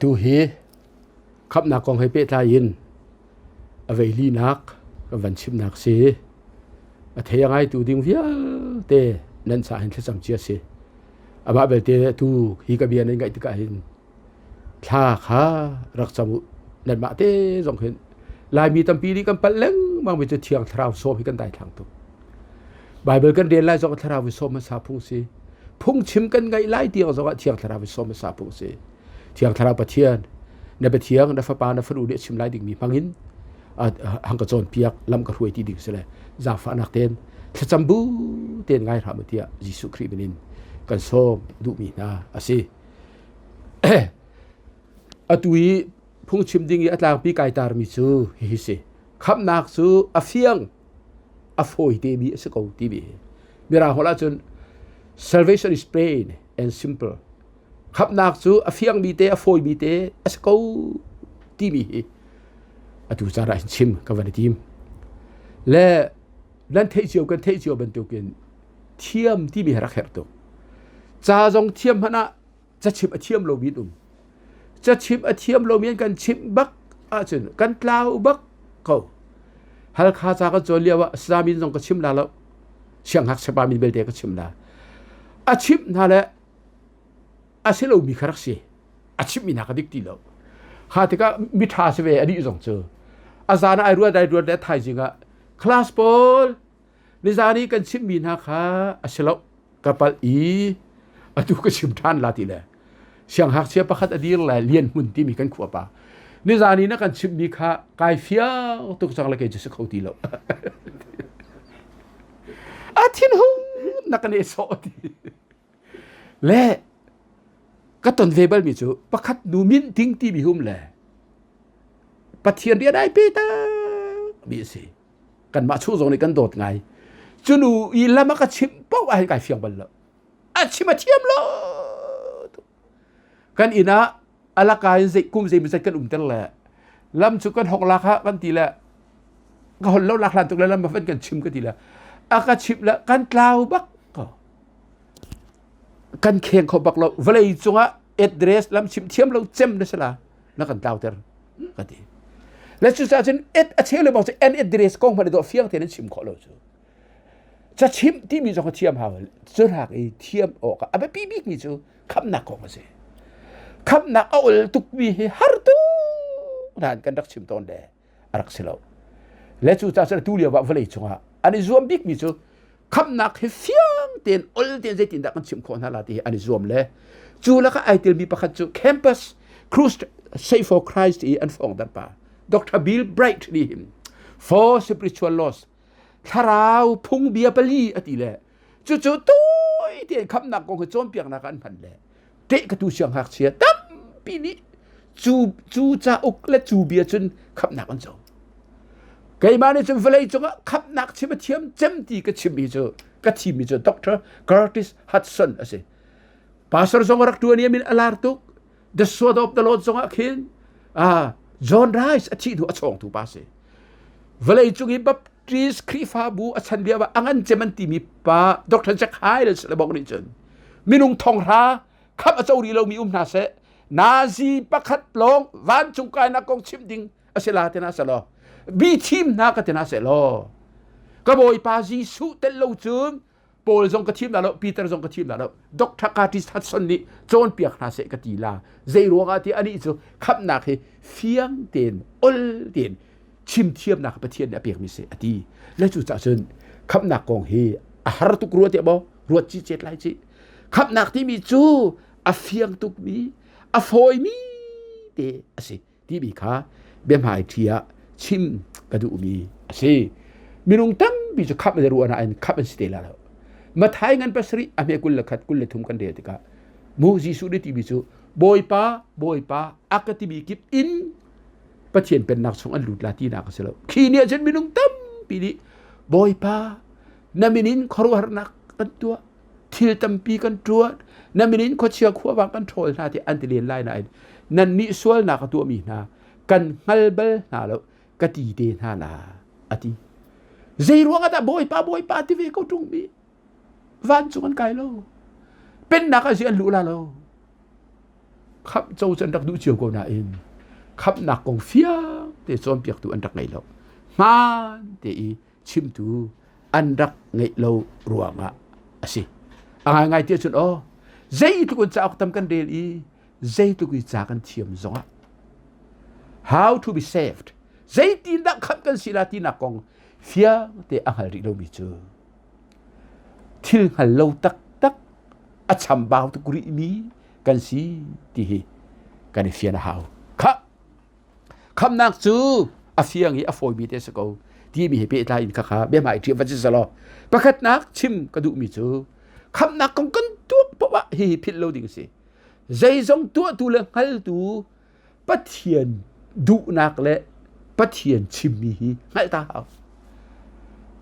Atu hi khamhnak kong he pehtlai in a veilinak kan van chimnak si. A thei a ngaitu ding vialte nan caah hin thlacam cia si. Amah belte atu hi ka bia nan ngaih tikah hin thla kha rak cam u. Nanmah te zong hin Laimi tampi nih kan palh lengmang mi cu Thiang Thlarau sawm hi kan daithlang tuk. Baibal kan rel lai zong Thlarau i sawm hmasa phung si. Phungchim kan ngaih lai tiang zongah Thiang Thlarau i sawm hmasa phung si. Thiang Thlarau Pathian, na Pathiang, na fapa, na fanu nih a chim lai dingmi hmangin hang ka cawnpiak, lam ka hruai ti ding si le zaangfahnak tein thlacam bu tein ngai hram u tiah Jesuh Khrih min in kan sawm duhmi hna a si. Atu i phungchim ding i a tlangpi kai tarmi cu hihi si. Khamhnak cu a fiang, a fawi temi a si ko timi hi. Mirang holh ahcun salvation is plain and simple. Khamhnak cu a fiangmi te, a fawimi te a si ko timi hi atu caan ah hin chim ka van i tim. Le nan theih cio kan theih cio bantukin thiam timi hi rak herh tuk. Ca zong thiam hmanh ah cachimh a thiam lomi an um. Cachimh a thiam lomi an kan chimh bak ahcun kan tlau bak ko. Halkha ca kan cawn lio ah Samin zong ka chim la lo. Sianghngakchia pa min belte ka chim la. A chimh hna le a si lomi kha rak si. A chimhmi hna ka dik ti lo. Kha tikah miṭha si ve anih zong cu. A zan ah ai ruat ai ruat le thaizing ah class pawl nizan i kan chimhmi hna kha a si lo ka palh i atu ka chim ṭhan la ti le sianghngakchia pakhat a dir le lian hmun timi kan khua pa nizan i na kan chimhmi kha kai fiang tuk cang le kei cu si kho ti lo a thinhung na kan e sawh ti le ka ton ve balmi cu pakhat nu min ting timi hum le Pathian rian ai pe tak mi a si kanmah chung zong nih kan dawt ngai cu nu i lam a ka chimh paoh ah hin kai fiang bal lo a chim a thiam lo kan inn ah alaka in zei kum zei zat kan umter le lam cu kan hok lak ha kan ti le ka hol lo lak hlan tuk le lam van kan chim ka ti le a ka chimh le kan tlau bak ko kan kheng kho bak lo vawlei cungah address lam chim thiam lo cem na sala na kan tlauter ka ti le cucaah cun et a cheu le bang cu an address kong hmanh dawh fiang tein an chim khawh lo cu ca chim timi zong a thiam hau cu hrak i thiam awk a biapi bik mi cu khamnak kong a si khamnak a ol tukmi hi har tu nain kan rak chim tawn le a rak si lo le cu ca cu tu lio ah vawlei cungah an i zuam bik mi cu khamnak hi fiang tein ol tein zeitin dah kan chim khawh hna la ti hi an i zuam le cu lakah ai telmi pakhat cu campus Crusade for Christ i an fongdar pa Dr. Bill Bright nih hin for spiritual loss thlarau phungbia pali a ti le cucu tawi tein khamnak kong hi cawnpiaknak an hman le teh ka tu sianghngakchia tampi nih cu cu cauk le cu bia cun khamnak an co keimah nih cun vawlei cungah khamnak chim a thiam cem ti ka chimmi cu ka thimmi cu Dr. Curtis Hudson a si pastor zong a rak tuan i a min a lar tuk The Sword of the Lord zongah khin ah John Rice a thih hnu a chawngtu pa si vawlei cung i Baptist Khrihfabu a chan lio ah a ngan cem an timi pa Dr. Jack Hiles le bong nih cun minung thonghra khamh a co rih lomi um hna seh Nazi pakhat lawng vancung kainak kong chim ding a si la tina se law bi thim hna ka tina se law ka bawipa Jesuh tel lo cun Paul zong ka thim la lo Peter zong ka thim la lo Dr. Curtis Hudson nih cawnpiak hna seh ka ti la zei ruangah ti anih cu khamhnak hi fiang tein ol tein chim thiamnak Pathian nih a pekmi si a ti le cu cah cun khamhnak kong hi a har tuk rua tiah maw ruat ci cet lai ci khamhnak timi cu a fiang tukmi a fawimi te a si timi kha biahmaiṭhi ah chim ka duhmi a si. Minung tampi cu khamh an i ruah nain khamh an si te la lo. Mathai ngan pasarih a hme 21 23 kan rel tikah mu Jesuh nih timi cu Bawipa Bawipa a ka timi kip in Pathian pennak chung an lut la tinak a si lo. Khi nih ahcun minung tampi nih Bawipa na min in khuaruahharnak kan tuah thil tampi kan ṭuan na min in khuachia khuavang kan ṭhawl hna tiah an ti len lai nain nannih sualnak a tuahmi hna kan hngal bal hna lo ka ti te hna la a ti zei ruang ah dah bawipa bawipa ti ve ko ṭung mi vancung an kai lo pennak ah zi an luh la lo. Khamh co cu an rak duh cio ko nain khamhnak kong fiang te cawnpiaktu an rak ngei lo. Hmaan te i chimtu an rak ngeih lo ruangah a si. A ngaingai ti ahcun aw zeitluk in cauk tam kan rel i zeitluk i ca kan thiam zongah how to be saved zeitindah khamh kan si la tinak kong fiang te a hngal rih lomi cu thil hngal lo taktak a chambau tuk rihmi kan si ti hi kan i fian a hau. Kha khamnak cu a fiang i a fawimi te si ko timi he pehtlai in khakha biahmai ṭhi va si selaw pakhatnak chim ka duhmi cu khamnak kong kan tuak poah ah hihi philh lo ding a si. Zeizong tuahtu le hngaltu Pathian duhnak le Pathian chimmi hi hngalh ta hau.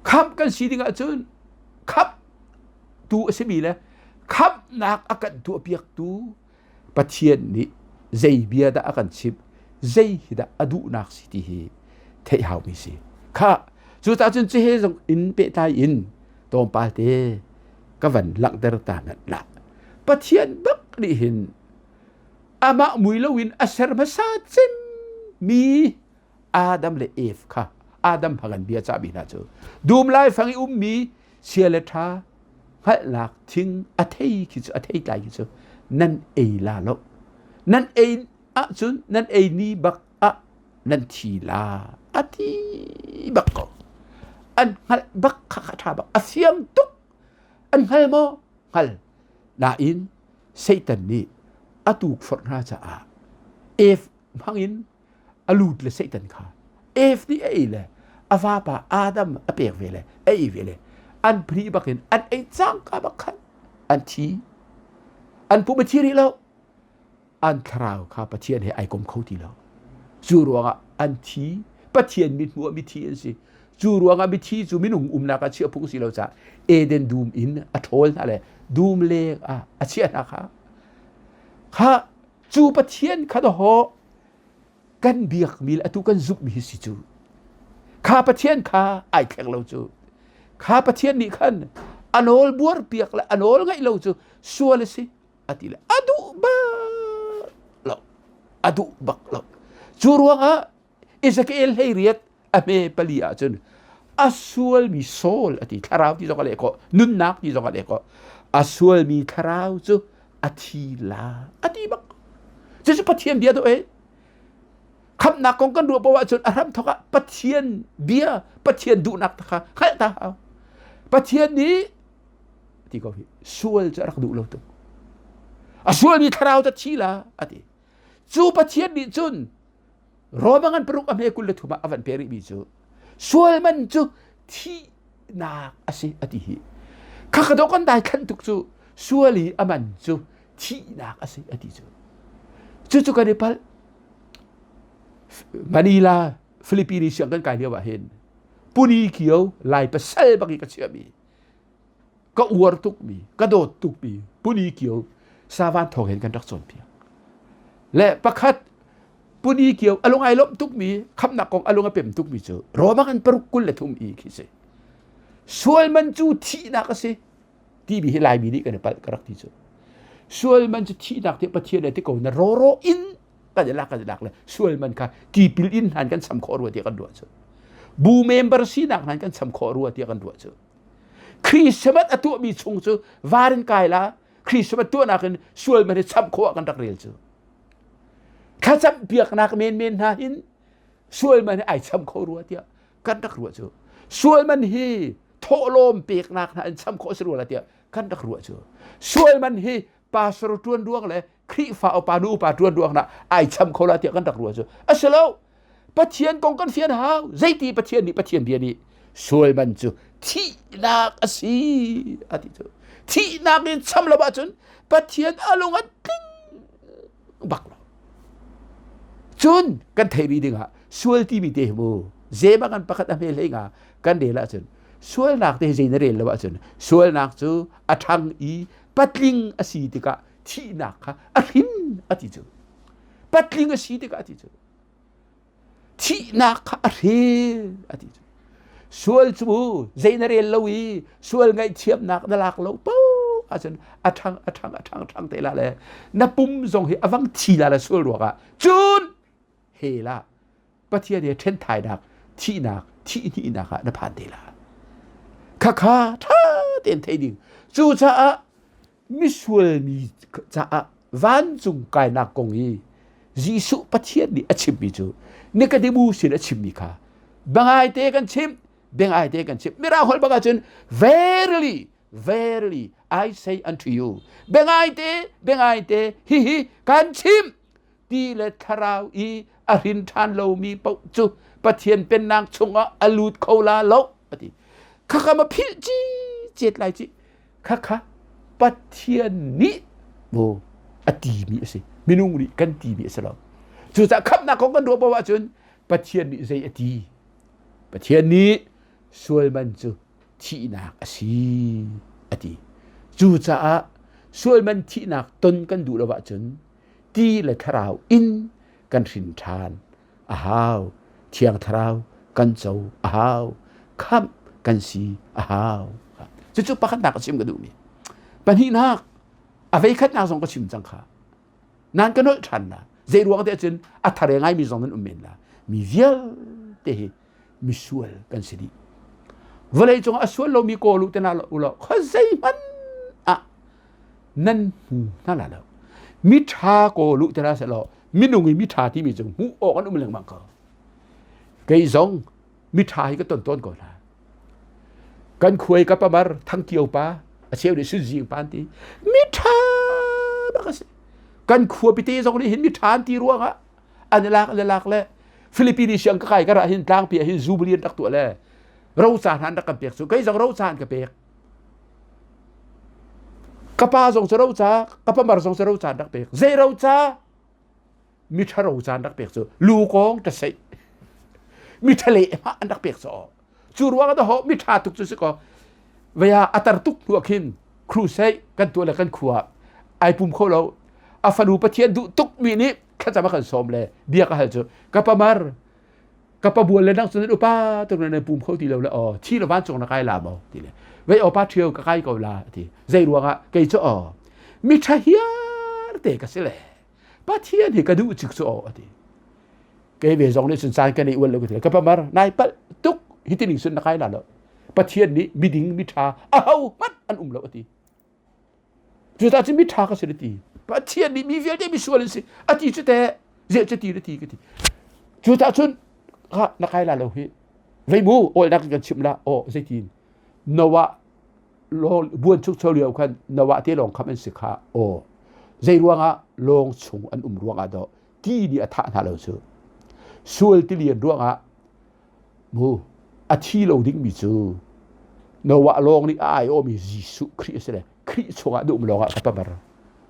Khamh kan si ding ahcun khamh tu a simi le khamhnak a kan tuahpiaktu Pathian nih zei bia dah a kan chimh, zei hi dah a duhnak si ti hi theih haumi si. Kha cucaah cun cu he zong in pehtlai in tlawmpal te ka van langhter ta hmanh lah. Pathian bak nih hin amah mui loin a ser hmasa cemmi Adam le Eve kha Adam hagan bia cahmi hna cu dum laifang i ummi sia le ṭha hngalhnak thing a thei khi cu a thei tlai khi cu nan ei la lo nan ei ahcun nan ei ni bak ah nan thi la a ti bak ko an hngalh bak kha kha ṭha bak a fiang tuk an hngal maw hngal nain Satan nih a tukforh hna caah Eve hmangin a lut le Satan kha Eve nih a ei le a vapa Adam a pek ve le a ei ve le an phri bakin an ei cangka bak khan an thi an pum a thi rih lo an thlarau kha Pathian he ai kom kho ti lo cu ruangah an thi Pathian mithmuh ah mithi an si cu ruangah mithi cu minung umnak ah chiah phung si lo caah Eden dum in a ṭhawl hna le dum leng ah a chiah hna kha kha cu Pathian kha dawh kan biakmi le atu kan zumhmi hi si cu kha Pathian kha ai thleng lo cu kha Pathian nih khan a nawl buar piak le a nawl ngaih lo cu sual a si a ti le a duh bak lo a duh bak lo cu ruangah Ezekiel 18 a hme pali ahcun a sualmi soul a ti thlarau ti zong a leh khawh nunnak ti zong a leh khawh a sualmi thlarau cu a thi la a ti bak cucu Pathian bia do e khamnak kong kan ruah poah ahcun a hram thok ah Pathian bia Pathian duhnak kha hngalh ta hau Pathian nih ti ko hi sual cu a rak duh lo tuk a sualmi thlarau cu thi la a ti cu Pathian nih cun Roma ngan paruk a hme 23 ah a van pe rihmi cu sual man cu thihnak a si a ti hi kha ka kan dai thlan tuk cu sual i a man cu thihnak a si a ti cu cucu kan i palh Manila Philippines siang kan kai lio ah hin puni kio lai pasal bak i ka chiahmi ka uar tukmi ka dawt tukmi Puni Kio Savan thawng hin kan rak cawnpiak le pakhat Puni Kio a lung ai lawmh tukmi khamnak kong a lung a pem tukmi cu Roma kan paruk 23 i khi si sual man cu thihnak a si timi hi Laimi nih kan i palh ka rak ti cu sual man cu thihnak ti Pathian le ti ko na roro in kan i lak kan i lak le sual man kha tipil in hnan kan cham khawh rua tiah kan ruah cu bu member sinak hnan kan cham khawh rua tiah kan ruah cu Christmas a tuahmi chung cu var in kai la Christmas tuahnak in sual man hi cham khawh ah kan rak rel cu thlacam piaknak menmen hna hin sual man hi ai cham kho rua tiah kan rak ruah cu sual man hi thawhlawm peknak hna in cham khawh si rua la tiah kan rak ruah cu sual man hi pastor tuan ruang le Khrihfa upa nu upa tuan ruang na ai cham kho la tiah kan rak ruah cu a si lo Pathian kong kan fian hau zeiti Pathian nih Pathian bia nih sual man cu thihnak a si a ti cu thihnak in cham lo ahcun Pathian a lung a tling bak lo cun kan theih rih ding ah sual timi te hi mu zema kan pakhat a hme hlei nga kan rel ahcun sualnak te zei na rel lo ahcun sualnak cu a ṭhang i patling a si tikah thihnak kha a hrin a ti cu patling a si tikah a ti cu thihnak kha a hril a ti cu sual cu zei na rel lo i sual ngaihthiamnak na lak lo po. ahcun a ṭhang a ṭhang a ṭhang ṭhang te la le na pum zong hi a vang thi la le sual ruangah cun he la Pathian he ṭhenthainak thihnak thihhnihnak ah na phan te la. Khakha ṭha tein thei ding. Cucaah misual mi caah vancung kainak kong hi Jesuh Pathian nih a chimmi cu Nikodemu sin a chimmi kha bangaite kan chim bengaite kan chim mirang holh bak ahcun verily verily I say unto you bengaite bengaite hihi kan chim ti le thlarau i a hrin ṭhan lomi paoh cu Pathian pennak chungah a lut kho la lo ati khakha ma philh ci cet lai ci khakha Pathian nih mu a timi a si minung nih kan timi a si lo cucaah khamhnak kong kan ruah paoh ahcun Pathian nih zei a ti Pathian nih sual man cu thihnak a si a ti cucaah sual man thihnak ton kan duh lo ahcun ti le thlarau in kan hrin ṭhan a hau. Thiang thlarau kan co a hau. Khamh kan si a hau. Cucu pakhatnak ka chim ka duhmi. Pahnihnak, a veikhatnak zong ka chim cang kha. Nan ka nolh ṭhan la. Zei ruang te ahcun a thare ngaimi zong nan um men la. Mi vialte hi misual kan si dih. Vawlei cungah a sual lomi kawl u te na u law kha zeihmanh ah nan hmu hna la lo. Mi ṭha kawl u te na seh law minung i mi ṭha timi cu hmuh awk an um lengmang ko. Kei zong mi ṭha hi ka ton tawn ko hna. Kan khuai ka pamar Thangkio pa a cheu nih Sunzing pa an ti mi ṭha bak a si. Kan khua pite zong nih hin mi ṭha an ti ruangah an i lak an i lak le Philippines siang ka kai ka ra hin tlangpi ah hin jubilee an rak tuah le roca hna an rak kan pek cu kei zong roca an ka pek ka pa zong cu roca ka pamar zong cu roca an rak pek zei roca mi ṭha roca an rak pek cu lu kong ṭaseih mi ṭha le hmah an rak pek cu cu ruang ah ho mi ṭha tuk cu si ko vaya a tar tuk hnu ah khin crusade kan tuah le kan khua ai pum kho lo a fanu pathian duh tuk mi nih thlacam a kan sawm le bia ka hal cu ka pamar ka pa bual le nang cun upa tuk na pum kho ti lo le aw thi lo vancung na kai la maw ti le vei aw pa ṭhio ka kai ko la ti zei ruangah kei cu aw mi ṭha hiar te ka si le Pathian hi ka duh cik cu aw ati kei ve zong nih cun caan ka nei ual lo ka ti ka pamar nai palh tuk hi tining sun na kai la lo Pathian nih miding miṭha aho hmanh an um lo ati cuta cun miṭha ka si na ti Pathian nih mi vialte misual an si ati cu teh ziah cu ti na ti ka ti cuta cun ha na kai la lo hi vei mu awlnak kan chim la aw zeitin Noah buan chukcho lio khan Noah te lawng kham an si kha aw zei ruangah lawng chung an um ruangah dawh ti nih a thah hna lo cu sual tilian ruangah mu a thi lo dingmi cu Noah lawng nih a aiawhmi Jesuh Khrih a si le Khrih chungah na um lawngah ka pamar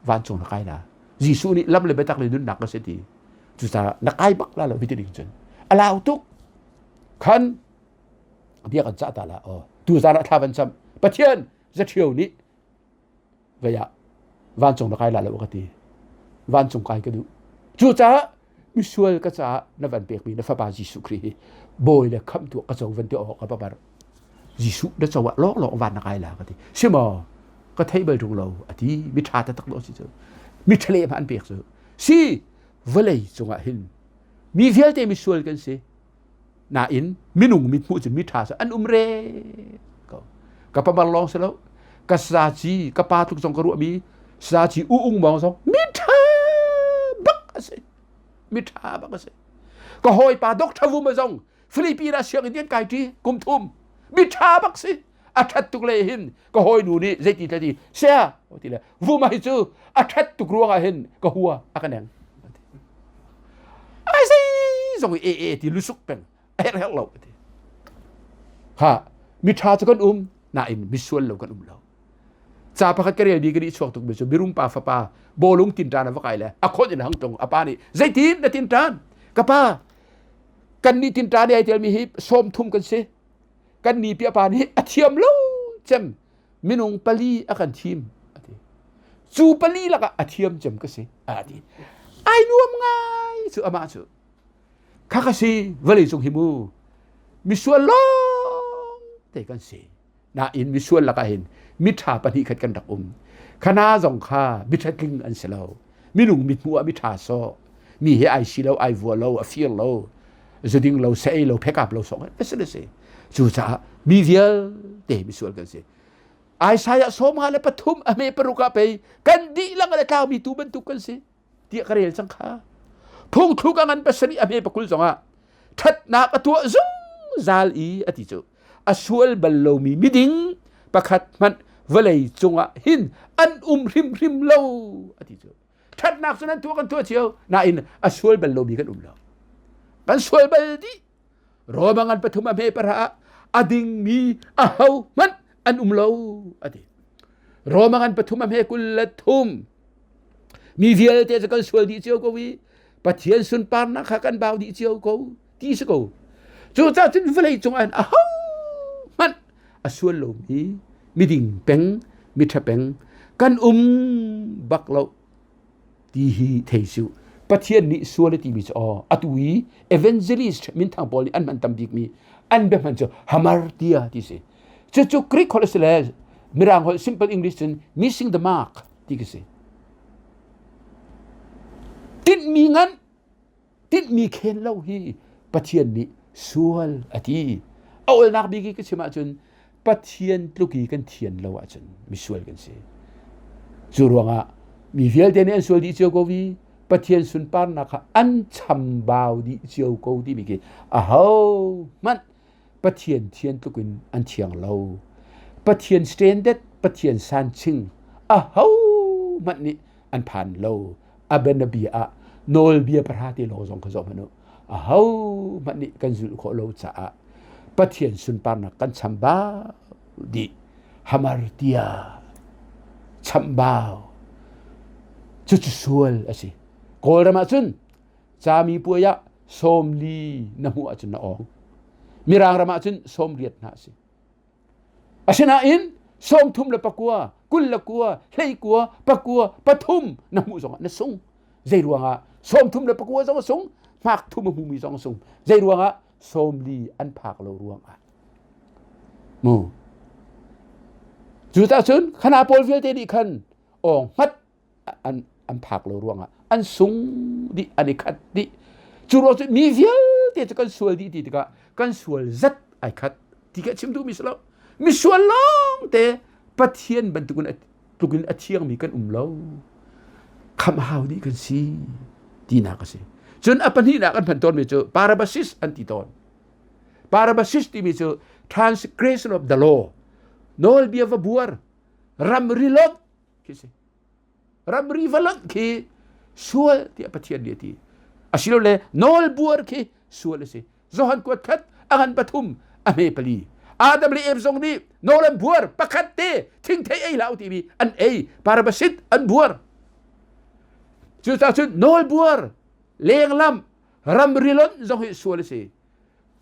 vancung na kai la Jesuh nih lam le biatak le nunnak ka si ti cucaah na kai bak la lo hi ti ding cun a lau tuk khan bia kan cah ta la aw tu zan ah thla van cam Pathian zaṭhio nih vei ah vancung na kai la lo ka ti vancung kai ka duh cucaah misual ka caah na van pekmi na fapa Jesuh Khrih hi bawi le khamhtu ka co van ti awk ka pabar Jesuh na co ah lawng lawng van na kai la ka ti simaw ka thei bal ṭung lo a ti mi ṭha taktak lo si cu mi ṭhale hmah an pek cu si vawlei cungah hin mi vialte misual kan si Nain minung mithmuh cun miṭha cu an um re ko. Ka pamar lawng si lo. Ka saci, ka pa tluk zong ka ruahmi saci u ung mawng zong miṭha bak a si. Miṭha bak a si. Ka hawipa Dr. Vuma zong Philippines ah sianginn an kai ṭi kum thum. Miṭha bak si. A ṭhat tuk le hin ka hawinu nih zeiti tle ti sia ti le vuma hi cu a ṭhat tuk ruangah hin ka hua a ka neng. Ai zei zong i e e ti lusuk peng a herh herh lo ti. Ha mi ṭha cu kan um nain misual lo kan um lo. Ca pakhat ka relmi ka nih chuak tuk mi cu mirum pa fapa bawlung tinṭan a va kai le a khon in hang tung a pa nih zeitin na tinṭan ka pa kan nih tinṭan i ai telmi hi 30 kan si kan ni pi a pa nih a thiam lo cem minung pali a kan thim ati cu pali lakah a thiam cem ka si a ti ai nuam ngai cu amah cu kha ka si vawlei cung hi mu misual lawng te kan si. Nain misual lakah hin miṭha pahnih khat kan rak um. Khana zong kha miṭha tling an si lo. Minung mithmuh ah miṭha sawh. Mi he ai si lo, ai vua lo, a fir lo, zuding lo, sa ei lo, phekap lo sawh a si le si. Cucaah mi vialte misual kan si. Isaiah 53 a hme paruk ah pei kan dihlak le tlaumi tu bantuk kan si. Tiah ka rel cang kha. Phungthluk a ngan pasarih a hme pakul zongah ṭhatnak a tuah zungzal i a ti cu a sual bal lomi miding pakhat hmanh vawlei cungah hin an um hrimhrim lo a ti cu. Ṭhatnak cu nan tuah kan tuah cio nain a sual bal lomi kan um lo. Kan sual bal dih. Roma ngan pathum a hme para ah a dingmi aho hmanh an um lo a ti. Roma ngan pathum a hme 23 mi vialte cu kan sual dih cio ko i Pathian sunparnak kha kan bau dih cio ko ti si ko. Cucaah cun vawlei cungah hin aho hmanh a sual lomi miding peng miṭha peng kan um bak lo ti hi thei su. Pathian nih sual a timi cu aw atu i evangelist minthang pawl nih an hman tam bikmi an biahman cu hamartia ti si. Cucu Greek holh a si le Mirang holh simple English cun missing the mark ti ka si. Tinhmi ngan, tinhmi khen lo hi Pathian nih sual a ti. A olnak bik i ka chim ahcun Pathian tluk i kan thian lo ahcun misual kan si. Cu ruangah mi vialte nih an sual dih cio ko i Pathian sunparnak kha an chambau dih cio ko timi khi aho hmanh Pathian thian tluk in an thiang lo. Pathian standard, Pathian sanching aho hmanh nih an phan lo. A bianabia ah nawlbia pahra te lawng zong kha zoh hmanh u. Aho hmanh nih kan zulh khawh lo caah Pathian sunparnak kan chambau dih. Hamartia chambau cucu sual a si. Kawlram ah cun Cami puai ah 40 na hmuh ahcun na awng. Mirang ram ahcun 80 hna a si. Asinain 39, 29, 29, 9, 3 na hmuh zongah na sung. Zei ruangah 39 zong a sung, hmak thum a hmumi zong a sung. Zei ruangah 40 an phak lo ruangah. Mu. Cu ta cun khana pawl vialte nih khan awng hmat an an phak lo ruangah an sung dih an i khat dih cu ruang cu mi vialte cu kan sual dih ti tikah kan sual zat ai khat ti ka chim duhmi si lo mi sual lawng te Pathian bantukin tlukin a thiangmi kan um lo khamh hau dih kan si tinak a si cun a pahnihnak an hman tawnmi cu parabasis an ti tawn parabasis timi cu transgression of the law nawlbia va buar ramri lonh khi si ramri va lonh khi sual tiah Pathian nih a ti asilole nawlbuar khi sual a si Johan kuat khat a ngan pathum a hme pali Adam le Eve zong nih nawl an buar pakhat te thingthei ei hlah u timi an ei parabasit an buar cucaah cun nawl buar lenglam ramri lonh zong hi sual a si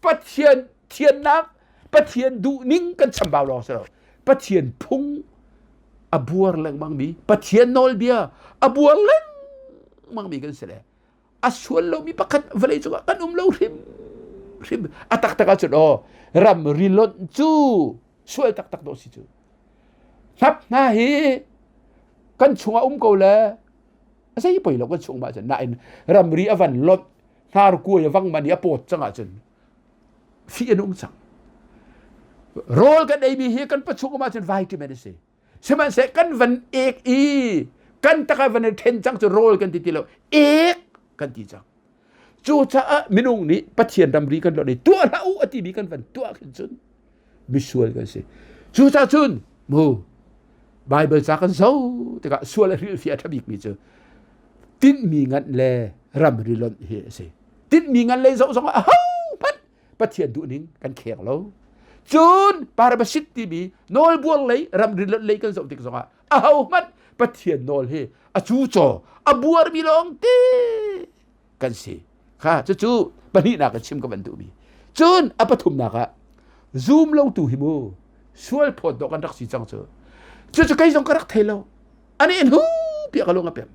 Pathian thiannak Pathian duhning kan chambau lawng si lo Pathian phung a buar lengmang mi Pathian nawlbia a buar lengmang mi kan si le a sual lomi pakhat vawlei cungah kan um lo hrim hrim a taktak ahcun aw ram ri lonh cu sual taktak dawh si cu hnap hna hi kan chungah um ko le a zei poi lo kan chung ma cun nain ramri a van lonh hnarkuai a vang man i a pawt cang ahcun fih an um cang rawl kan eimi hi kan pachung um ahcun vitamin a si sihmanhseh kan van ek i kan taka van i then cang cu rawl kan ti ti lo ek kan ti cang cucaah minung nih Pathian ramri kan lonh i tuah hlah u a timi kan van tuah khin cun misual kan si cucaah cun mu Bible ca kan zoh tikah sual a hrilhfiah a ṭha bikmi cu tinhmi nganh le ramri lonh hi a si tinhmi ngan lei zoh zongah ahohmanh Pathian duhning kan kheng lo cun parabasit timi nawlbuar lei ramri lonh lei kan zoh tik zongah ahohmanh Pathian nawl hi a cucaw a buarmi lawng te kan si kha cucu pahnihnak ka chim ka van duhmi cun a pathumnak ah zum lo tu hi mu sual phawt dawh kan rak si cang cu cucu kei zong ka rak thei lo ani in hu piah ka lung a pem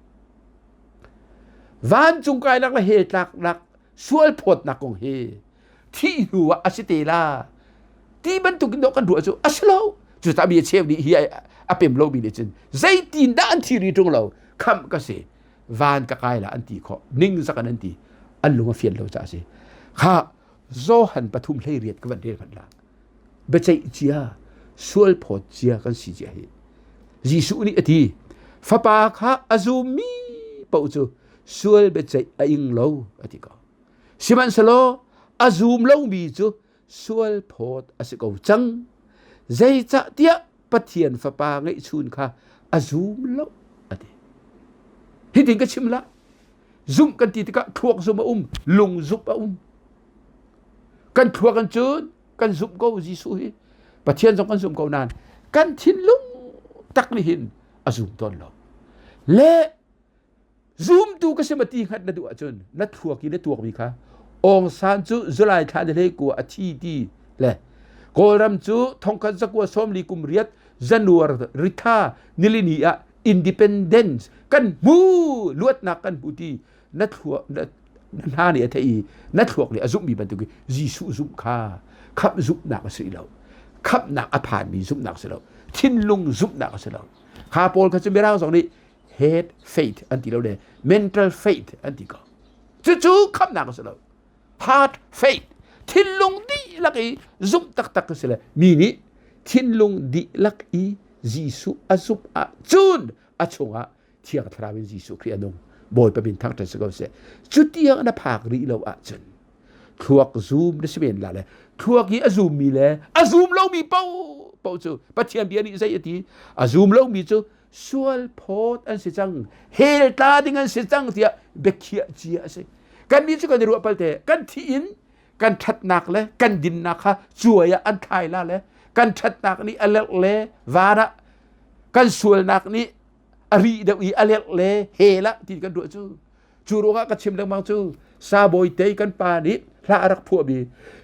vancung kainak le hell tlaknak sual phawtnak kong hi thih hnu ah a si te la ti bantuk in dawh kan ruah cu a si lo. Cucaah mi a cheu nih hi a pem lomi nih cun zeitin dah an thi ri ṭung lo khamh ka si van ka kai la an ti khawh ningzak an ti an lung a fian lo caah a si. Kha Johan 3:18 ka van rel hmanh la. Biaceih cia sual phawt cia kan si cia hi. Jesuh nih a ti fapa kha a zummi paoh cu sual biaceih a ing lo a ti ko. Sihmanhsehlaw a zum lomi cu sual phawt a si ko cang. Zeicahtiah Pathian Fapa ngeihchun kha a zum lo a ti. Hitin ka chim la. Zumh kan ti tikah thluak zumh a um, lung zumh a um. Kan thluak an cun kan zumh ko Jesuh hi. Pathian zong kan zumh ko nain kan thinlung tak nih hin a zum tawn lo. Le Zumtu ka si ma ti hngat na duh ahcun na thluak i na tuakmi kha Aung San cu July thla ni hlei kua a thi ti le Kawlram cu thongkhat zakua sawmli kum riat Januar ritha nilini ah independence kan hmu luatnak kan hmu ti na thluak na hna nih a theih i na thluak nih a zumhmi bantuk i Jesuh zumh kha khamh zumhnak a si lo khamhnak a phanmi zumhnak a si lo thinlung zumhnak a si lo kha pawl kha cu mirang zong nih head faith an ti lo le mental faith an ti ko cucu khamhnak a si lo heart faith thinlung dihlak i zumh taktak a si le mi nih thinlung dihlak i Jesuh a zumh ahcun a chungah Thiang Thlarau in Jesuh Khrih a nung Bawipa min thangṭhat si ko seh cutiang na phak rih lo ahcun thluak zum na si men la le thluak i a zummi le a zum lomi paoh paoh cu Pathian bia nih zei a ti a zum lomi cu sual phawt an si cang hell tla ding an si cang tiah biakhiah cia a si kannih cu kan i ruah palte kan thi in kan ṭhatnak le kan dinnak kha cuai ah an thlai la le kan ṭhatnak nih a lerh le van ah kan sualnak nih a ri deuh i a lerh le hell ah ti kan ruah cu Cu ruangah ka chim lengmang cu Sabawi te kan pa nih hla a rak phuahmi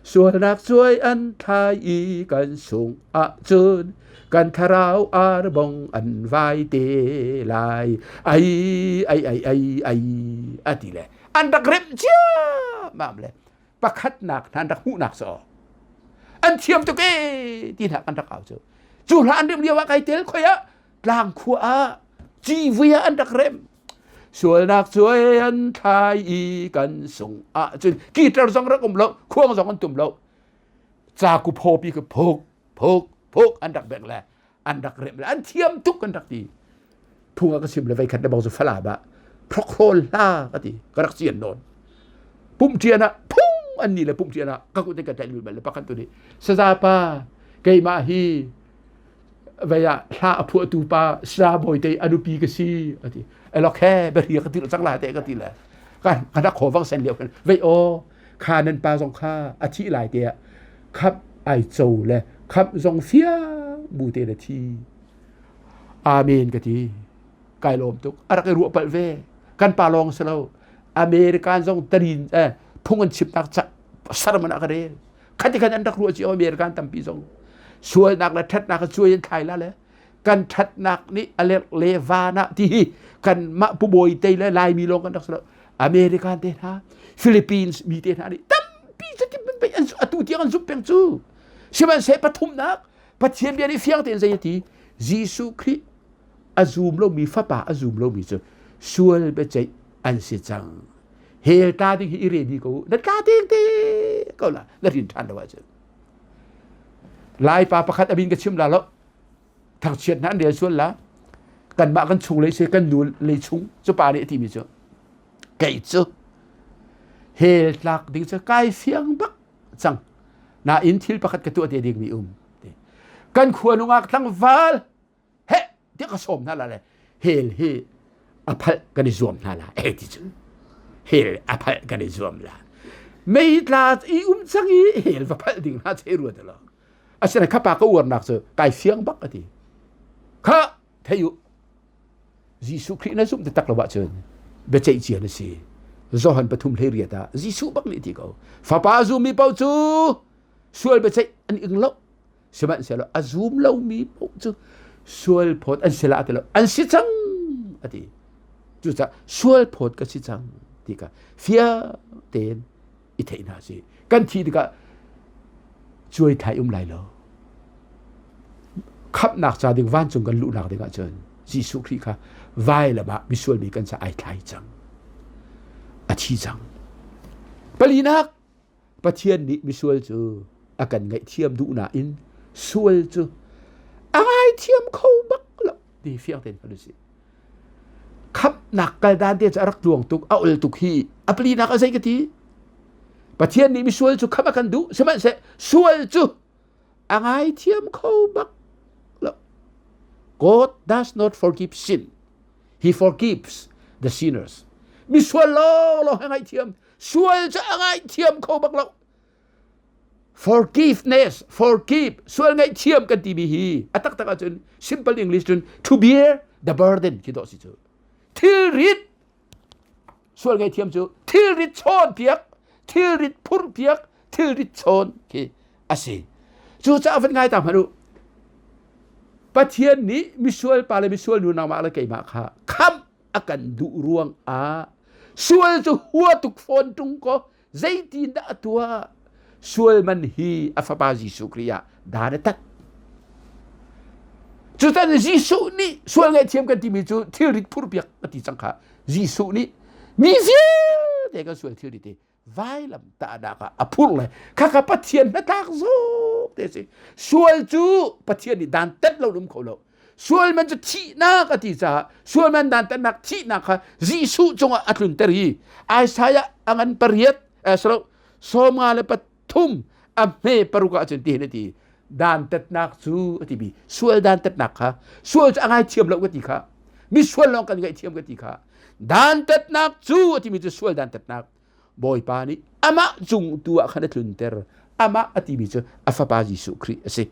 sualnak cuai an thlai i kan sung ahcun kan thlarau arbong an vai te lai ai ai ai ai ai a ti le an rak remh ciammam le pakhatnak hna an rak hmuhnak cu an thiam tuk ee ti hna kan rak au cu cu hla an remh lio ah kai tel khoi ah tlang khua ah civui ah an rak remh sualnak cuai an thlai i kan sung ahcun guitar zong rak um lo khuang zong an tum lo caku phawpi ka phuk phuk phuk an rak bek le an rak remh le an thiam tuk an rak ti phung a ka sim le vei khat le bang cu fala ba phrokhrawl hla ka ti ka rak cian nawn pum ṭian ah phung an ni le pum ṭian ah ka kut in ka tlaih lul le pakhat tu nih saza pa keimah hi vei ah hla a phuahtu pa Sra Bawi te a nupi ka si a ti elok he biahri ka tirh cang la te ka ti le kan kan rak khaw vang sen lio khan vei aw kha nan pa zong kha a thih lai te ah khap ai co le khap zong fia bu te le thi amen ka ti kai lawm tuk a rak i ruah palh ve kan pa lawng si lo American zong tarin eh phung an chimnak sermon a ka rel khati khan an rak ruah cio American tampi zong sualnak le ṭhatnak cuai in thlai la le kan ṭhatnak nih a lerh le van ah ti hi kan mah pu bawi te le laimi lawng kan rak si lo American te hna Philippines mi te hna nih tampi cuti pei an atu tiang an zumh peng cu sihmanhseh pathumnak Pathian bia nih fiang tein zei a ti Jesuh Khrih a zum lomi fapa a zum lomi cu sual biaceih an si cang hell tla ding hi i ready ko na tla ding te ko la na rin ṭhan lo ahcun Laipa pakhat a min ka chim la lo thangchiat hna an rel sual la kanmah kan chung lei se kan nu lei chung cu pa nih a timi cu kei cu hell tlak ding cu kai fiang bak cang nain thil pakhat ka tuah te ding mi um kan khua nungak tlangval he tiah ka sawm hna la le hell hi a phalh kan i zuam hna la eh ti cu hell a phalh kan i zuam la mei tla i um cang i hell va phalh ding hna che ruat lo asinain kha pa ka uarnak cu kai fiang bak a ti kha thei u Jesuh Khrih na zumh taktak lo ahcun biaceih cia na si Johan 3:18 ah Jesuh bak nih ti ko fapa zummi paoh cu sual biaceih an ing lo sihmanhsehlaw a zum lomi paoh cu sual phawt an si la ti lo an si cang a ti cucaah sual phawt ka si cang ti kha fiang tein i theih hna si kan thih tikah cuai thlai um lai lo. Khamhnak ca ding vancung kan luhnak ding ahcun Jesuh Khrih kha vailam ah misual mi kan ca ai thlai cang. A thi cang. Palinak Pathian nih misual cu a kan ngaihthiam duh nain sual cu a ngaithiam kho bak lo ti fiang tein hngal usih. Khamhnak kaldan te cu a rak tluang tuk, a ol tuk hi. A palinak a zei ka ti? Pathian nih misual cu khamh a kan duh, sihmanhseh sual cu a ngaithiam kho bak lo. God does not forgive sin. He forgives the sinners. Misual lawnglawng he ngaihthiam. Sual cu a ngaihthiam kho bak lo. Forgiveness, forgive, sual ngaihthiam kan timi hi a taktak ahcun simple English cun to bear the burden khi dawh si cu. Thilrit sual ngaihthiam cu thilrit chawn piak, thilrit phurh piak, thilrit chawn khi a si. Cucaah van ngai ta hmanh u. Pathian nih misual pa le misual nu nangmah le keimah kha khamh a kan duh ruang ah sual cu hua tuk fawn ṭung kaw zeitindah a tuah sual man hi a fapa Jesuh Khrih ah dan a tat cutan Jesuh nih sual ngaihthiam kan timi cu thilrit phurpiak a ti cang kha Jesuh nih mi vialte kan sual thilrit hi vailam tahnak ah a phurh le khakha Pathian hnatlak zuk te si sual cu Pathian nih dan tat lo um kho lo sual man cu thihnak a ti caah sual man dan tatnak thihnak kha Jesuh cungah a tlunter hi Isaiah a ngan pariat saro 53 a hme paruk ah cun ti hin a ti dan tatnak cu a ti mi sual dan tatnak kha sual cu a ngaithiam lo ka ti kha mi sual lawng kan ngaihthiam ka ti kha dan tatnak cu a timi cu sual dan tatnak Bawipa nih amah cung tu ah khan a tlunter amah a timi cu a fapa Jesuh Khrih a si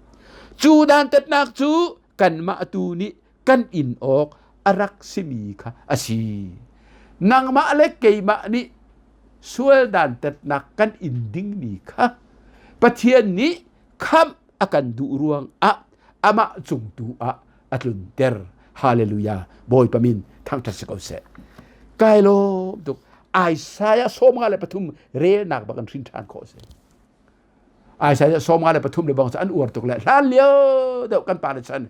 cu dantatnak cu kanmah tu nih kan in awk a rak simi kha a si nangmah le keimah nih sual dantatnak kan in dingmi kha Pathian nih khamh a kan duh ruang ah amah cung tu ah a tlunter hallelujah bawipa min thangṭhat si ko seh kai lawm tuk Isaiah 53 relnak bak an hrin ṭhan khawh si Isaiah 53 le bang an uar tuk le hlan lio deuh kan pa le chan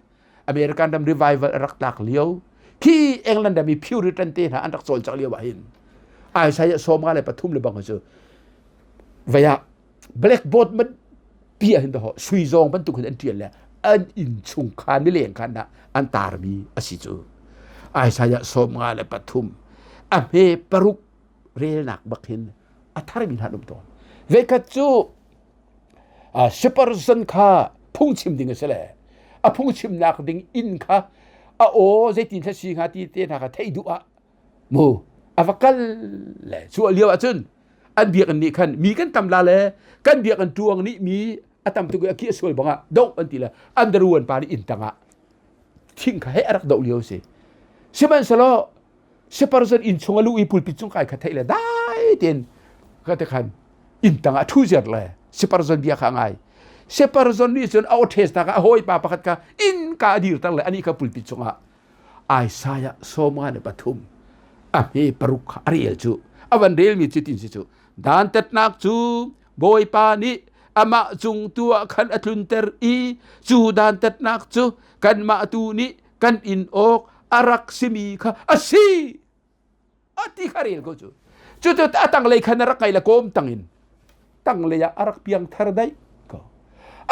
American ram revival a rak tlak lio khi England ram i Puritan te hna an rak cawlcangh lio ah hin Isaiah 53 le bang cu vaya blackboard man pi ah hin daw sui zawng bantuk hin an ṭial le an inn chung khan mileng khan ah an tarmi a si cu Isaiah 53 a hme paruk relnak bak hin a tharmi hna an um tawn veikhat cu Spurgeon kha phungchim ding a si le a phungchimnak ding inn kha a aw zeitin thla si hnga ti te hna kha theih duh ah mu a va kal le cu a lio ahcun an biakinn nih khan mi kan tam la le kan biakinn tuang nih mi a tam tuk i a ki a sual bang ah doh an ti le an daruan pa nih inn tang ah thing kha he a rak doh lio si sihmanhsehlaw Spurgeon inn chung a luh i pulpit cung kai kha theih le dai tein ka te khan inn tang ah thu ziar le Spurgeon bia kha ngai Spurgeon nih cun a aw ṭhes ta kha a hawipa pakhat kha inn ka a dirter le anih kha pulpit cungah Isaiah 53 a hme paruk kha a rel cu a van relmi cu tin si cu dantatnak cu Bawipa nih amah cung tu ah khan a tlunter i cu dantatnak cu kanmah tu nih kan in awk a rak simi kha a si a ti kha rel ko cu cu cu a tanglei khan a rak ngai le kawm tangin tanglei ah a rak piang thar daih ko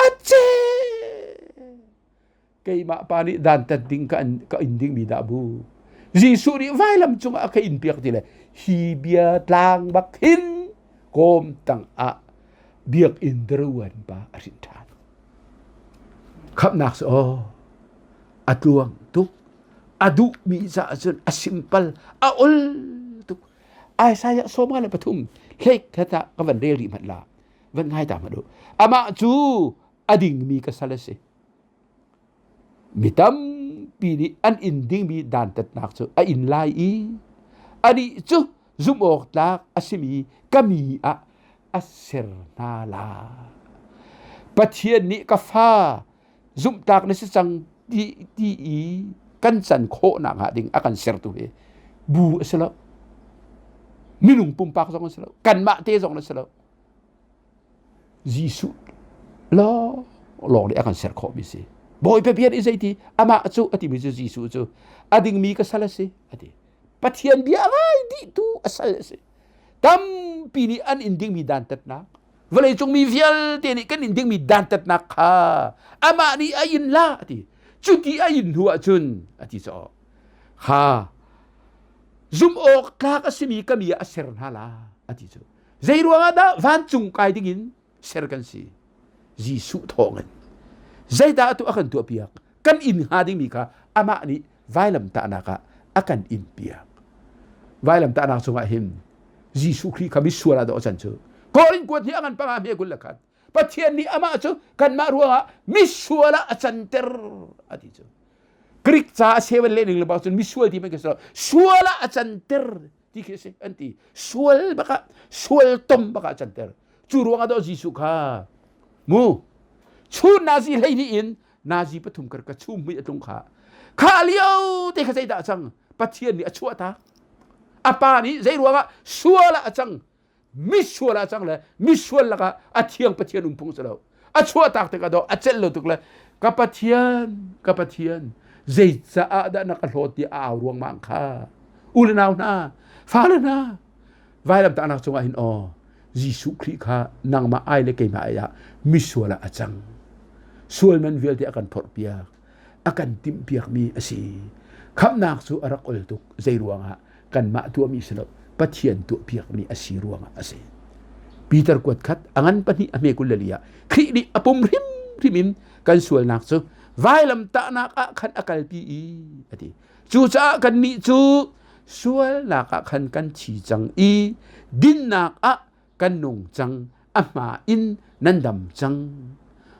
a ce keimah pa nih dantat ding ka, ka in dingmi dah bu Jesuh nih vailam cungah a ka in piak ti le hi bia tlang bak hin kawm tang ah biakinn daruan pa a hrin ṭhan khamnak cu aw a tluang tuk a duhmi caah cun a simpal a ol tuk Isaiah 53 hlei khat ah ka van rel rih hmanh la van ngai ta hmanh u amah cu a dingmi ka sal a si Mi tampi nih an in dingmi dantatnak cu a in lai i anih cu zumh awk tlak a simi ka mi ah a ser hna lai. Pathian nih ka fa zumhtlak na si cang ti, ti i kan can khawhnak hnga ding a kan sertu hi bu a si lo. Minung pumpak zong a si lo. Kanmah te zong a si lo. Jesuh lawnglawng nih a kan ser khawhmi si. Bawipa bia nih zeiti amah cu a timi cu Jesuh cu a dingmi ka sal a si a ti. Pathian bia a ngai dihtu a sal a si. Tampi nih an in dingmi dantatnak vawleicung mi vialte nih kan in dingmi dantatnak kha amah nih a in la a ti. Cuti a in hnu ahcun a ti caw kha zum awk tlak a simi ka mi ah a ser hna la a ti cu. Zei ruangah dah vancung kai dingin ser kan si Jesuh thawngin zeidah atu a kan tuahpiak kan in hnga dingmi kha amah nih vailamtahnak ah a kan in piak vailamtahnak cungah hin Jesuh Khrih kha misual ah dawh can cu Korin kuat nih a ngan panga hme kul le khat Pathian nih amah cu kanmah ruangah misual ah a canter a ti cu Greek ca a seven le ning le bang cun misual ti man khi sual ah a canter ti khi a si an ti sual bak ah sual tom bak ah canter cu ruangah dawh Jesuh kha mu chun nazi 12 in nazi pathum kar ka chum mui a tlung kha kha lio te kha zeidah a cang Pathian nih a chuah ta a pa nih zei ruangah sual ah a cang misual ah cang le misual lakah a thiang Pathian um phung si lo a chuahtak tikah dawh a celh lo tuk le ka Pathian ka Pathian zeicaah dah na ka hlawt tiah a au ruangmang kha u le nau hna fale hna vailamtahnak cungah hin aw Jesuh Khrih kha nangmah ai le keimah ai ah misual ah a cang sual man vialte a kan phorhpiak a kan timhpiakmi a si khamhnak cu a rak ol tuk zei ruangah kanmah tuahmi si lo Pathian tuahpiakmi a si ruangah a si. Peter kuat khat a ngan pahnih a hme 24 ah Khrih nih a pum hrimhrim in kan sualnak cu vailam tahnak ah khan a kalpi i a ti. Cucaah kannih cu sualnak ah khan kan thi cang i dinnak ah kan nung cang a hma in nan dam cang.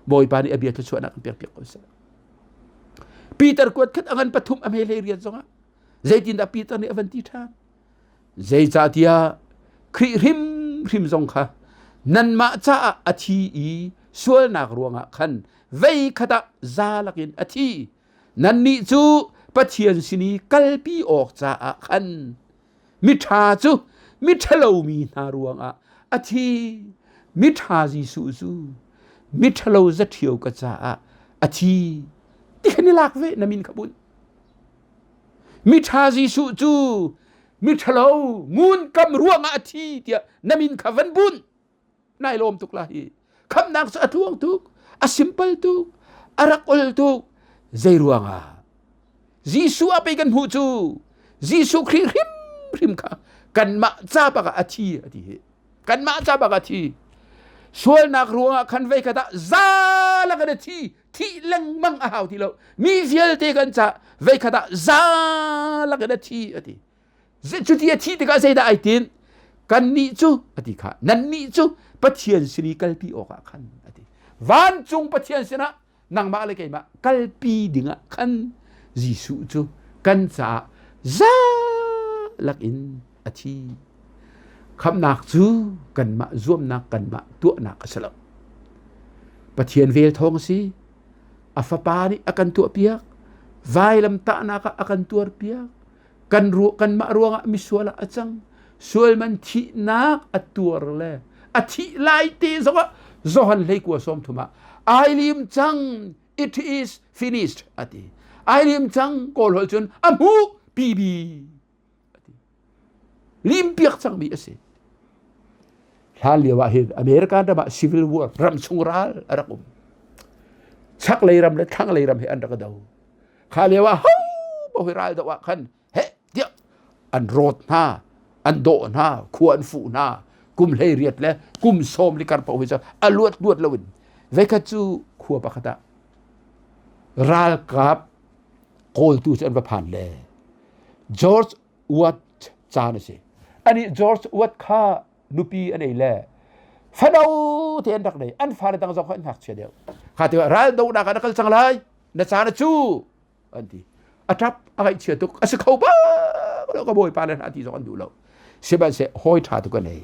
Bawipa nih a bia thluachuahnak kan pek piak ko seh. Peter kuat khat a ngan pathum a hme hlei riat zongah Zeitindah Peter nih a van ti ṭhan? Zeicahtiah Khrih hrimhrim zong kha nanmah caah a thi i sualnak ruangah khan vei khat ah za lakin a thi. Nannih cu Pathian sin i kalpi awk caah khan miṭha cu miṭhalomi hna ruangah a thi. Miṭha Jesuh cu miṭhalo zaṭhio ka caah a thi. Ti khan i lak ve na min kha bunh. Miṭha Jesuh cu miṭhalo ngunkam ruangah a thi tiah na min kha van bunh. Nai lawm tuk la hi. Khamhnak cu a tluang tuk, a simple tuk, a rak ol tuk. Zei ruangah? Jesuh ah pei kan hmuh cu Jesuh Khrih hrimhrim kha kanmah ca bak ah a thi a ti hi. Kanmah ca bak ah a thi. Sualnak ruangah khan vei khat ah za lakin a thi thih lengmang a hau ti lo mi vialte kan ca veikhat ah za lakin a thi a ti cuti a thih tikah zeidah ai tin kannih cu a ti kha nannih cu Pathian sin i kalpi awkah khan a ti vancung Pathian sinah nangmah le keimah kalpi dingah khan Jesuh cu kan caah za lakin a thi Khamhnak cu kanmah zuamnak kanmah tuahnak a si lo. Pathian vel thawng a si. A fapa nih a kan tuahpiak. Vailam tahnak ah a kan tuarpiak. Kan ru kanmah ruangah misual ah a cang. Sual man thihnak a tuar le a thih lai te zongah Johan 21 sawmthum ah ai lim cang it is finished a ti. Ai lim cang kawl holh cun a hmuh pibi Limpiak cangmi a si. Hlan lio ah hin American ram ah civil war ramchung ral a rak um. Chaklei ram le thlanglei ram he an rak do. Kha lio ah ho bo ral do ah khan he tiah an rawt hna, an dawh hna, khua an fuh hna, kum hlei riat le kum sawm li kar paoh hi cu a luat luat loin veikhat cu khua pakhat ah ralkap kawltu cu an va phan le George Watt caan a si. Ani George Watt kha nupi a nei le fano te an rak nei. An fale dang zong kha an ngakchia deuh. Kha ti ral donak ah na kal cang lai. Na caan a cu an ti. A ṭap a ngaihchia tuk. A si kho bak lo ka bawipa le hna ti zong an duh lo. Sihmanhseh hawi ṭha tuk a nei.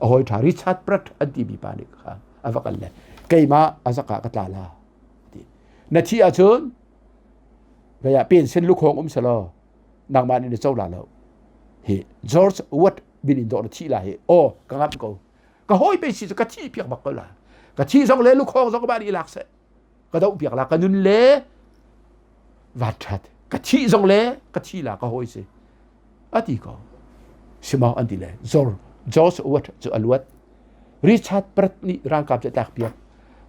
A hawi ṭha Richard Pratt an timi pa nih kha a va kal le keimah a zak ah ka tla la. Ti. Na thih ahcun vei ah pension lukhawng um selaw nangmah nih na co la lo hi George Watt bin in dawh na thih la hi aw ka ngamh ko ka hawi pe si cu ka thih piak bak ko la ka thih zong le lukhawng zong ba nih lak seh. Ka doh piak la ka nun le van ṭhat. Ka thih zong le ka thi la ka hawi si. A ti ko. Sima an ti le Zor George Watt cu a luat. Richard Pratt nih ralkap cu a tlak piak.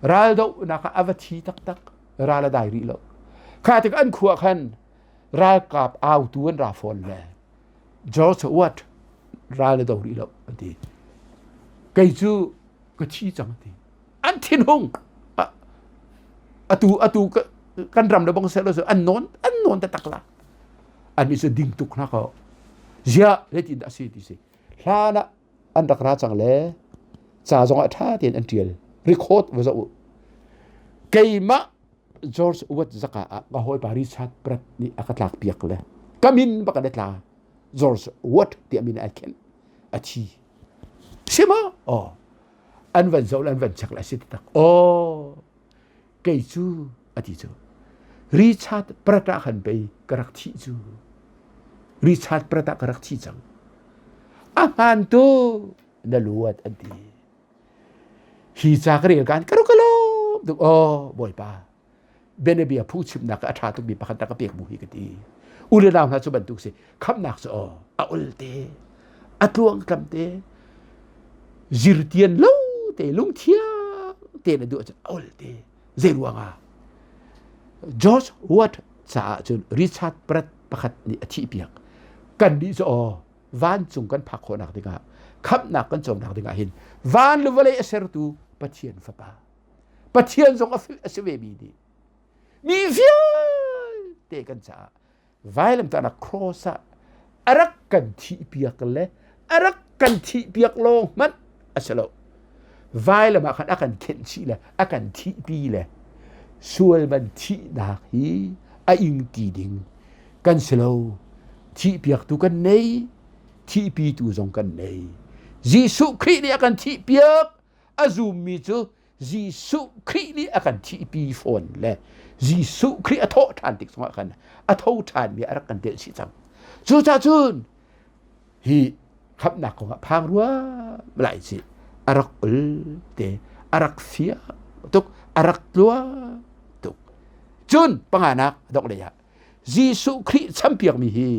Ral dohnak ah a va thi taktak. Ral a dai rih lo. Kha tik an khua khan ralkap autu an ra fawn le George Watt ral na do rih lo an ti. Kei cu ka thi cang an ti. An thinhung. Atu atu kan ram le bong seh lo an nawn an nawn taktak la. An nih cu ding tuk hna ko. Ziah zeitin dah si ti si. Hlan ah an rak ra cang le ca zong ah ṭha tein an ṭial. Record va zoh u. Keimah George Watt zaka ah ka hawipa Richard Pratt nih a ka tlak piak le ka min bak an tla George Watt tiah min ai khenh a thi si ma oh an van zoh le an van check le a si taktak oh kei cu a ti cu Richard Pratt ah khan pei ka rak thih cu Richard Pratt ah ka rak thi cang a hmaan tu na luat an ti Hi ca ka rel kan ka rak ka lawm tuk aw Bawipa bianabia phungchimnak a ṭha tukmi pakhat na ka pek mu hi ka ti. U le nau hna cu bantuk si khamnak cu aw a ul te a tluangtlam te zirtian lo te lungthiang te na duh ahcun a ul te zei ruangah George Watt caah cun Richard Pratt pakhat nih a thihpiak kan nih cu aw vancung kan phak khawhnak dingah khamhnak kan cawmnak dingah hin van le vawlei a sertu Pathian fapa Pathian zong a si ve mi nih mi vialte kan caah vailamtahnak cross ah a rak kan thihpiak le a rak kan thihpiak lawng hmanh a si lo vailam ah khan a kan khenh chih le a kan thihpi le sual man thihnak hi a ing ti ding kan si lo. Thihpiaktu kan nei, thihpitu zong kan nei. Jesuh Khrih nih a kan thihpiak, a zummi cu Jesuh Khrih nih a kan thihpi fawn le Jesuh Khrih a thawh ṭhan tik zongah khan a tho ṭhanmi a rak kan telh chih cang. Cucaah cun hi khamhnak kongah phang ruam lai ci a rak ul te a rak fiang tuk a rak tluang tuk cun panganak dok lei ah Jesuh Khrih champiakmi hi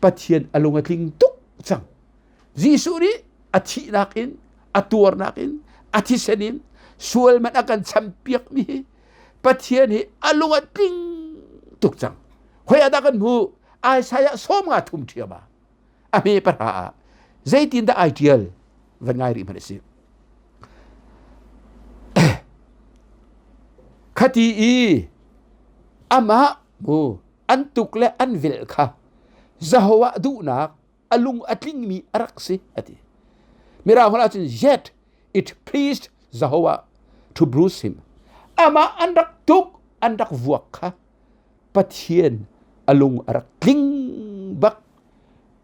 Pathian a lung a tling tuk cang. Jesuh nih a thihnak in, a tuarnak in, a thisen in sual man a kan champiakmi hi Pathian hi a lung a tling tuk cang. Hoi ah dah kan hmuh? Isaiah 53 ṭhiam ah a hme pahra ah zeitindah ai ṭial van ngai rih hmanh a si. Khati i amah mu an tuk le an velh kha Jehovah duhnak a lung a tlingmi a rak si a ti. Mirang holh ahcun yet it pleased Jehovah to bruise him. Amah an rak tuk an rak vuak kha Pathian a lung a rak tling bak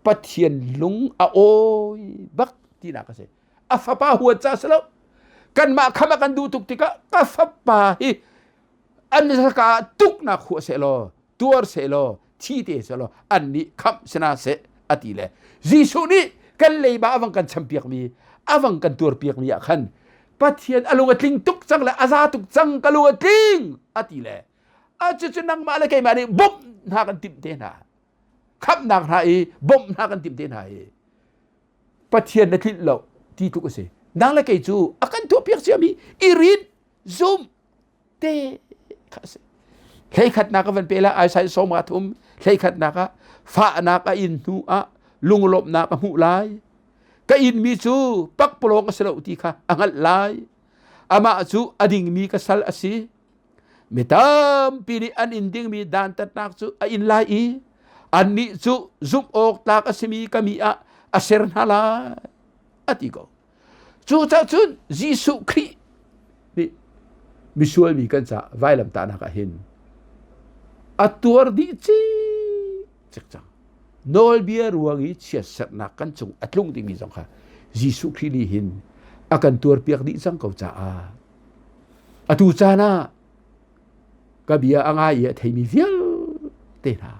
Pathian lung a awi bak tinak a si. A fapa huat ca si lo. Kanmah kham a kan duh tuk tikah ka fapa hi an ka tuknak huah seh law tuar seh law thi te seh law an nih khamh sina seh a ti le Jesuh nih kan leiba avang kan champiak mi avang kan tuarpiak mi ah khan Pathian a lung a tling tuk cang le a za tuk cang ka lung a tling a ti le a cucu nangmah le keimah nih bawmh hna kan timh te hna khamhnak hna i bawmh hna kan timh te hna i Pathian na tlinh lo ti tluk a si nang le kei cu a kan tuahpiak ciami i rin zum te kha a si hleikhatnak a van pe la Isaiah sawma thum hleikhatnak ah fahnak a in hnu ah lunglawmhnak a hmuh lai ka inmi cu pakpalawng a si lo ti kha a hngalh lai amah cu a dingmi ka sal a si Mi tampi nih an in dingmi dantatnak cu a in lai i annih cu zumh awk tlak a simi ka mi ah a ser hna lai a ti ko. Cucaah cun Jesuh Khrih nih misual mi kan caah vailamtahnak ah hin a tuar dih cikcek cang. Nawlbia ruang i chiatserhnak kan cung a tlung dingmi zong kha Jesuh Khrih nih hin a kan tuarpiak dih cang ko caah Atu caan ah ka bia a ngai i a theimi vialte hna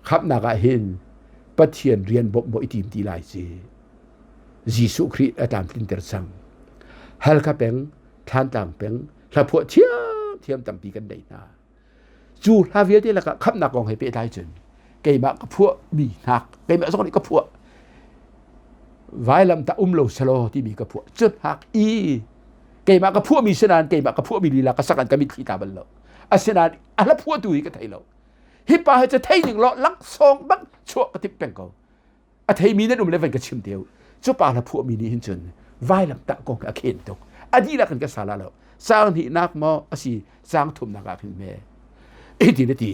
khamhnak ah hin Pathian rian bawmh maw i tim ti lai ci. Jesuh Khrih a tlamtlinter cang. Halkha peng, Thlantlang peng, hlaphuah thiam. Thiamthiam tampi kan nei hna. Cu hla vialte lakah khamhnak kong he pehtlai cun keimah ka phuah mi hnak keimah zong nih ka phuah vailam tah um lo selaw timi ka phuah cu hnak i keimah ka phuah mi sinain keimah ka phuah mi lila ka sak an ka mitthli tla bal lo. Asinain a hla phuahtu hi ka thei lo. Hi pa hi cu thei ning law laksawng bang chuah ka timh peng ko. A theimi nan um le van ka chim te u. Cu pa hla phuahmi nih hin cun vailam tah kong a khen tuk. A dihlak in ka sa la lo. Sang hnihnak maw a si sang thumnak ah khin me. Hitin a ti.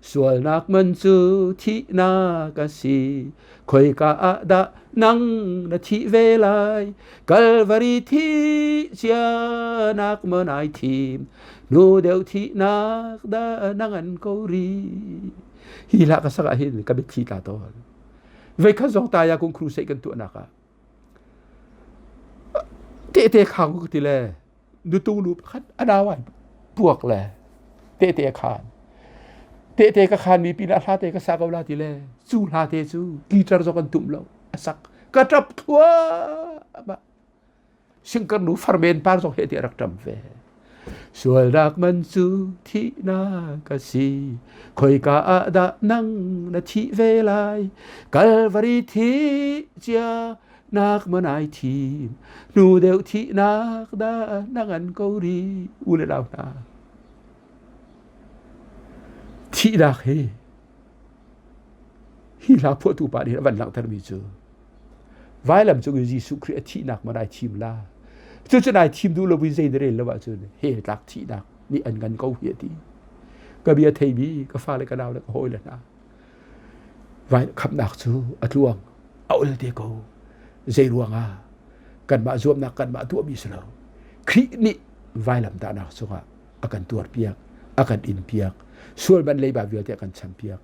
Sualnak man cu thihnak a si. Khoika ah dah nang na thih ve lai? Kalvari thi cianak maw nai thim? Nu deuh thihnak dah na ngan ko rih? Hi hla ka sak ah hin ka mitthli tla tawn. Veikhat zong taya kung crusade kan tuahnak ah tehte khang ka ti le nutung nu pakhat a nau ai puak le tehte a khan. Tehte ka khan mi pinah hla te ka sa ko la ti le cu hla te cu guitar zong kan tum lo a sak ka ṭap thluahmah. Singkarnu farmen par zong he ti a rak ṭam ve. Sualnak man cu thihnak a si. Khoika ah dah nang na thih ve lai? Kalvari thi cia nak man ai thim. Hnu deuh thihnak dah na ngan ko rih u le nau hna. Thihnak hi hi hla phuahtu pa nih a van langhtermi cu vailam cung i Jesuh Khrih a thihnak ma nai thim la. Cucu nai thim duh lo in zei na rel lo ahcun he tlak thihnak nih an ngan ko hi a ti. Ka bia theimi ka fale ka nau le ka hawile hna vai khamnak cu a tluang a ol te ko. Zei ruangah kanmah zuamnak kanmah tuahmi si lo. Khrih nih vailamtahnak cungah a kan tuarpiak, a kan inpiak, sual ban leiba vialte a kan champiak.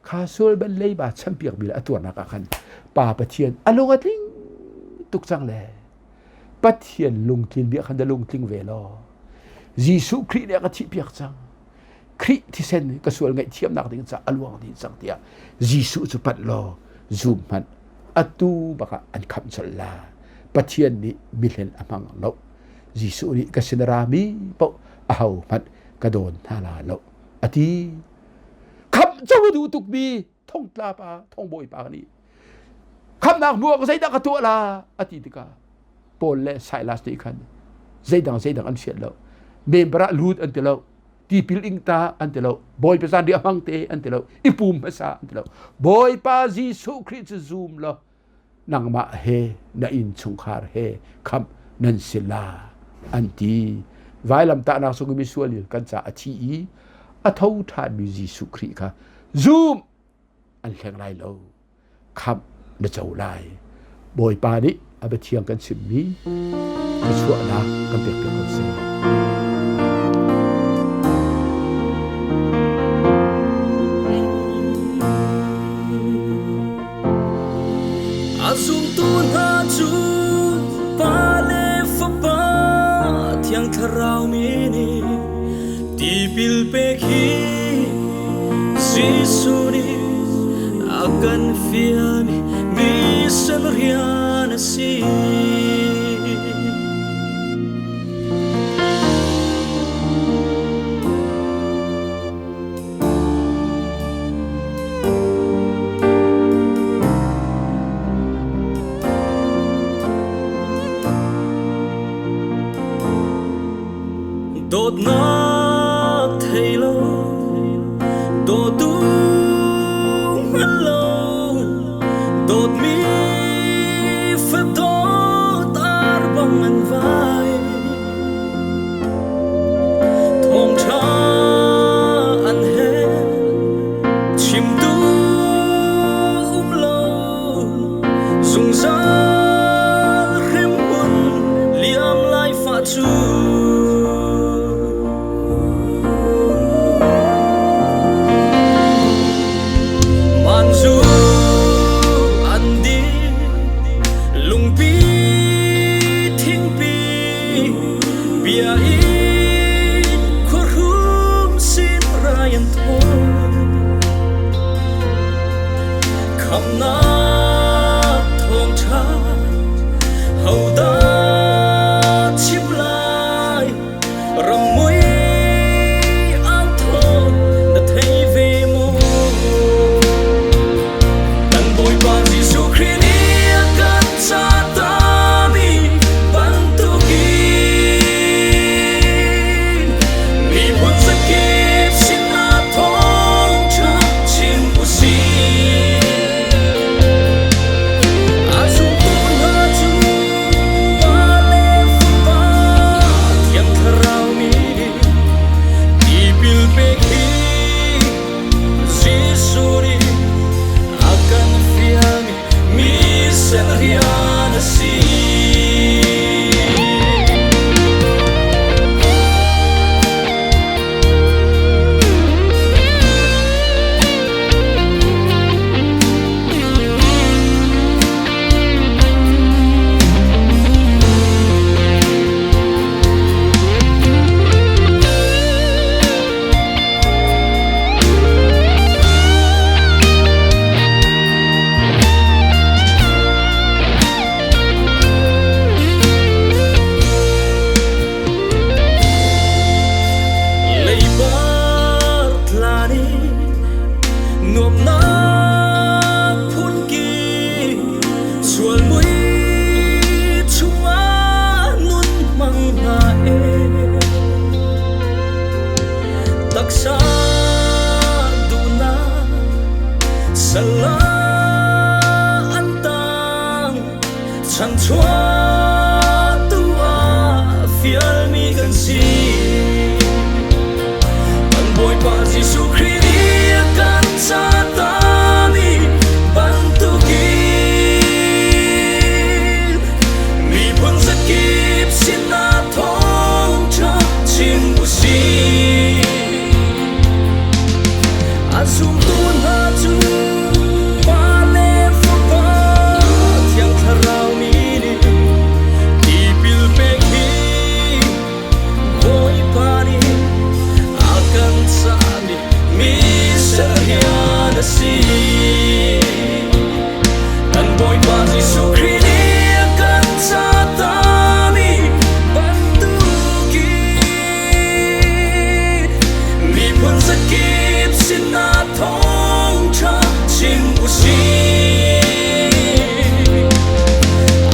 Kha sual ban leiba champiak mi le a tuarnak ah khan Pa Pathian a lung a tling tuk cang le Pathian lungtlin bia khan na lungtling ve law Jesuh Khrih nih a ka thihpiak cang. Khrih thisen ka sual ngaihthiamnak ding ca a luang dih cang tiah Jesuh cu panh law zum hmanh atu bakah an khamh colh la. Pathian nih mihlen a hmang lo. Jesuh nih ka sin a rami paoh ahohmanh ka dawn hna la lo a ti. Khamh co a duh tukmi thongtla pa thongbawi pa nih khamhnak hmu ah zeidah ka tuah la a ti tikah Paul le Silas nih khan zeidang zeidang an fiat lo. Member ah lut an ti lo. Tipil ing ta an ti lo. Bawipa zanriah hmang te an ti lo. I pum hmasa an ti lo. Bawipa Jesuh Khrih cu zum law nangmah he na innchungkhar he khamh nan si la an ti. Vailamtahnak sung i misual kan ca a thi i a tho ṭhanmi Jesuh Khrih kha zum an hleng lai lo. Khamh na co lai. Bawipa nih a biathiang kan chimmi thluachuahnak kan pekpiak ko seh. A zumtu hna cu Pa le Fapa Thiang Thlarau min in tipil pek hi Jesuh nih a kan fialmi mission rian a si. Dawtnak thei lo, dawtu hngal lo, dawtmi fadawt ar bang an vai. Thawngṭha an he chimtu um lo, zungzal hremhmun liam lai fah cu. Manzu an din, lungpi thingpi Bia in khuahrum sin rai an thawn. Khamnak thawngṭha hodah chim lai? Rammui Nuamnak phunkip sual mui chungah nun hmang hna e. Taksa duhnak sal ah an tang chanchuah tu ah fialmi kan si. Kan Bawipa Jesuh Khrih nih a kan cahtami bantukin miphun zakip sinah thawngṭha chim u sih. A zumtu hna cu Pa le Fapa Thiang Thlarau min in tipil pek hi Bawipa nih a kan cahmi missile rian a si. Kan Bawipa Jesuh Khrih nih a kan cahtami bantukin miphun zakip sinah thawngṭha chim u sih.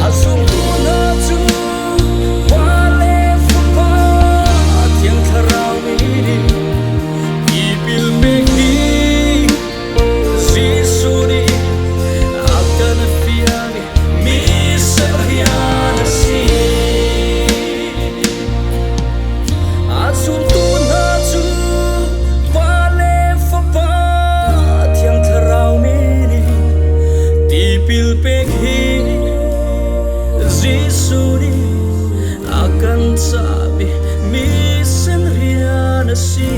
A zumtu hna cu Pa le Fapa Thiang Thlarau nih tipil pek hi Jesuh nih a kan fial mi rian a si. A zumtu hna cu Pa le Fapa Thiang Thlarau min in tipil pek hi Jesuh nih a kan cahmi mission rian a si.